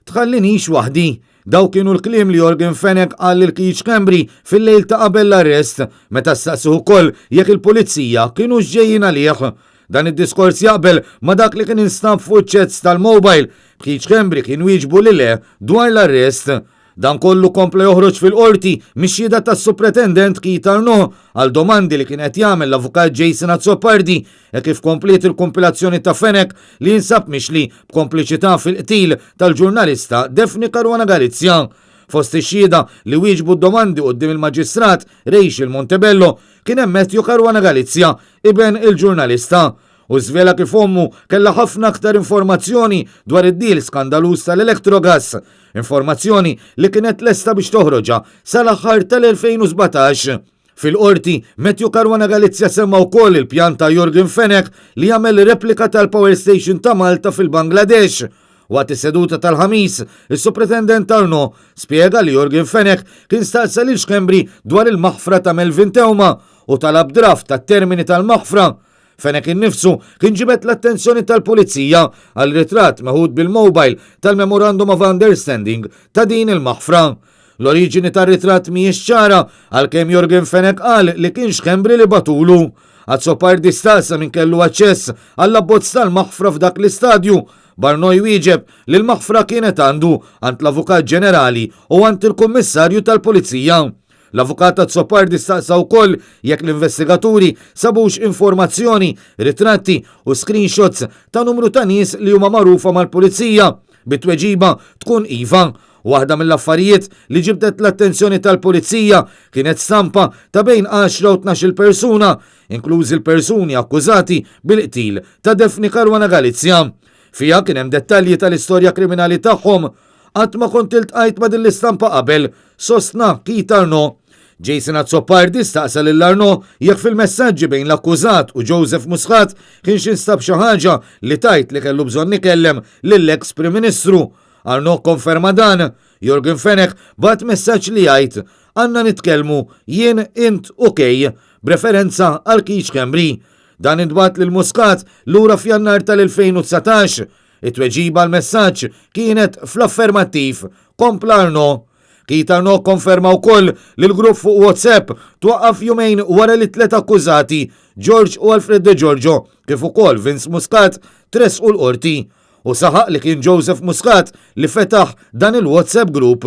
Tħallinix waħdi. Dawk kienu l-kliem li Yorgen Fenech qal lil Keith Schembri fil-lejl ta' qabel l-arrest, meta staqsih ukoll jekk il-pulizija kinux ġejjin għalih. Dan id-diskors jaqbel ma' dak li kien instab fuq iċ-chats tal-mobile, b'Keith Schembri kien wieġbu li le dwar l-arrest. Dan kollu kompla joħroġ fil-Qorti mix-xhieda tas-Supretendent Keith Arnaud għal domandi li kien qed jagħmel l-Avukat Jason Azzopardi hekk kif kompliet il-kumpilazzjoni ta' Fenech li jinsab mixli b'kompliċità fil-qtil tal-ġurnalista Daphne Caruana Galizia. Fost ix-xhieda li wieġbu d-domandi quddiem il-Maġistrat Rachel Montebello kien hemm Matthew Caruana Galizia, iben il-ġurnalista. u żvela kif ommu kellha ħafna aktar informazzjoni dwar id-deal skandaluż tal-Electrogas, informazzjoni li kienet lesta biex toħroġha sal-aħħar tal-2017. Fil-Qorti, Matthew Caruana Galizia semma wkoll il-pjan ta' Yorgen Fenech li jagħmel replika tal-Power Station ta' Malta fil-Bangladesh. Waqt is-seduta tal-Ħamis, is-Supretendent Arnaud spjega li Yorgen Fenech kien staqsa lil Schembri dwar il-maħfra ta' Melvin Theuma u talab draft tat-termini tal-maħfra. Fenech innifsu kien ġibed l-attenzjoni tal-Pulizija għal ritratt meħud bil-mobile tal-Memorandum of Understanding ta' din il-maħfra. L-oriġini tar-ritratt mhijiex ċara għalkemm Yorgen Fenech qal li kien Schembri li bagħtulu. Azzopardi staqsa min kellu aċċess għall-abbozz tal-maħfra f'dak l-istadju. Barno jwieġeb li l-maħfra kienet għandu, għand l-Avukat Ġenerali u għand il-Kummissarju tal-Pulizija. L-Avukat Azzopardi staqsa wkoll jekk l-investigaturi sabux informazzjoni, ritratti u screenshots ta' numru ta' nies li huma magħrufa mal-Pulizija, bit-tweġiba tkun iva. Waħda mill-affarijiet li ġibdet l-attenzjoni tal-Pulizija kienet stampa ta' bejn għaxra u tnax-il persuna, inklużi l-persuni akkużati bil-qtil ta' Daphne Caruana Galizia. Fiha kien hemm dettalji tal-istorja kriminali tagħhom. Qatt ma kont iltqajt ma' din l-istampa qabel, sostna Keith Arnaud. Jason Azzopardi staqsa lil Arnaud jekk fil-messaġġi bejn l-akkużat u Joseph Muscat kienx instab xi ħaġa li tgħid li kellu bżonn ikellem lill-eks Prim Ministru. Arnaud kkonferma dan. Yorgen Fenech bagħat messaġġ li jgħid, Għandna nitkellmu, jien, int u Kay, b'referenza għal Keith Schembri. Dan intbagħat lil Muscat lura f'Jannar tal-2019. It-tweġiba għall-messaġġ kienet fl-affermattiv, kompla Arnaud. Keith Arnaud kkonferma wkoll li l-grupp fuq WhatsApp twaqqaf jumejn wara li t-tliet akkużati, George u Alfred De Giorgio, kif ukoll Vince Muscat, tressqu l-Qorti. Hu saħaq li kien Joseph Muscat li fetaħ dan il-WhatsApp group.